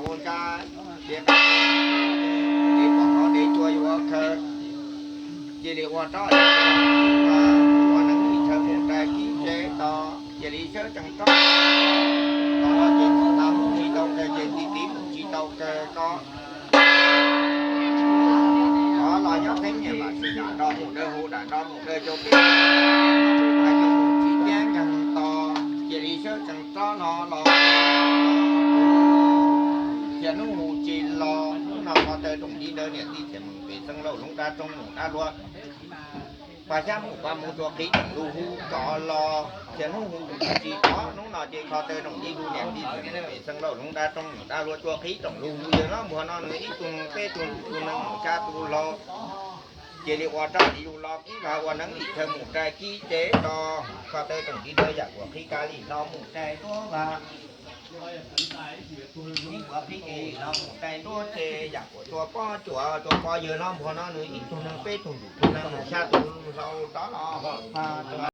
ua ntsab, ces pom qhov dev cua yuav khaws, cia li ua rov, ua neev ib chaw mus rais kib tsev to, cia li sawv tsees rov. Qhov no ces mus tsis tau kawg, ces txi txiv mus tsis tau kawg ko. Qhov los nyob qeeb nyiam mam sim dam nrov mus dawb huv dam nrov mus dawb cau peb, hais tias mus tsis ceeb nkeeg to, cia li sawv tsees rov no los. Thiaj hnub hu tsis los, hnub no qhov tawg rooj dib ntawd niam tij thiaj mus pem xeeb lauj loob dab roob mus dab luag. Pab xyab mus pab mus tua qhib rooj lub hu rov los, thiaj hnub hu tsis rov, hnub no ces qhov tawg rooj dib hu niam tij thiaj mus pem xeeb lauj loob dab roob mus dab luag tua qhib rooj lub hu. Yawg hlob npua no nws ib tug neeg peb tug ntxhais tus neeg mus xya tus laus, cia li ua rov li yus los kib vaj ua neev ib chaw mus rais kib tsev to. Qhov tawg rooj dib ntawd yam kuas qhib kab li no mus rais tuaj vaj, ib kuas qhib ke li no mus rais tuaj tsev, yam kuas tua pob cuam tua pob. Yawg hlob npua no nws ib tug neeg peb tug ntxhais tus neeg mus xya tus laus rov los.